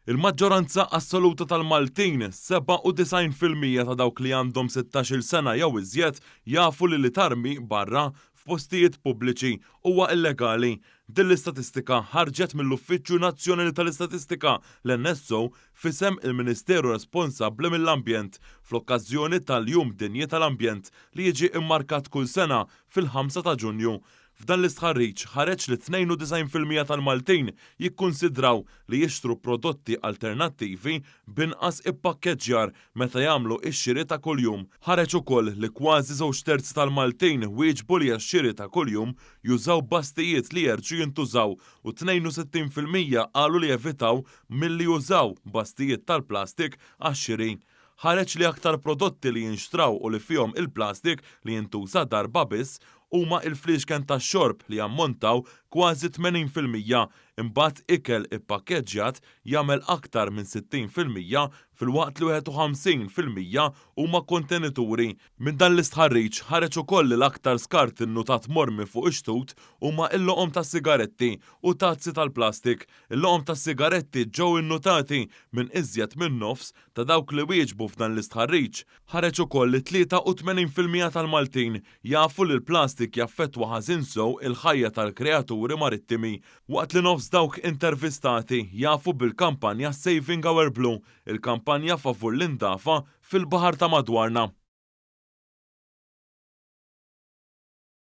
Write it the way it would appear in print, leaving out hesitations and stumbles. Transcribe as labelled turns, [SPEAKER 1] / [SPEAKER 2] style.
[SPEAKER 1] Il-maġġoranza assoluta tal-Maltin, 97% ta' dawk li għandhom 16-il sena jew iżjed, jafu li li tarmi barra f'postijiet pubbliċi huwa illegali. Din l-istatistika ħarġet mill-Uffiċċju Nazzjonali tal-Istatistika, l-NSO, f'isem il-Ministeru responsabbli mill-Ambjent, fl-okkażjoni tal-Jum Dinji tal-Ambjent li jiġi mmarkat kull sena fil-5 ta' Ġunju. F'dan l-istħarriġ ħareġ li 92% tal-Maltin jikkunsidraw li jixtru prodotti alternattivi b'inqas ippakkeġġjar meta jagħmlu x-xiri ta' kuljum. Ħareġ ukoll li kważi żewġ terzi tal-Maltin wieġbu li għax-xiri ta' kuljum jużaw basktijiet li jerġgħu jintużaw u 62% qalu li jevitaw milli jużaw basktijiet tal-plastik għax-xiri. Ħareġ li aktar prodotti li jinxtraw u li fihom il-plastik li jintuża darba biss huma l-fliexken tax-xorb li jammontaw kważi 80%, imbagħad ikel ippakkeġġjat jagħmel aktar minn 60% filwaqt li 51% huma kontenituri. Minn dan l-istħarriġ ħareġ ukoll li l-aktar skart innutat mormi fuq ix-xtut huma l-loqom tas-sigaretti u tazzi tal-plastik. Il-loqom tas-sigaretti ġew innutati minn iżjed minn nofs ta' dawk li wieġbu f'dan l-istħarriġ. Ħareġ ukoll li 83% tal-Maltin jafu li l-plastik jaffettwa ħażin sew il-ħajja tal-kreaturi marittimi, waqt li nofs dawk intervistati jafu bil-kampanja Saving Our Blue, il-kampanja favur l-indafa fil-baħar ta' madwarna.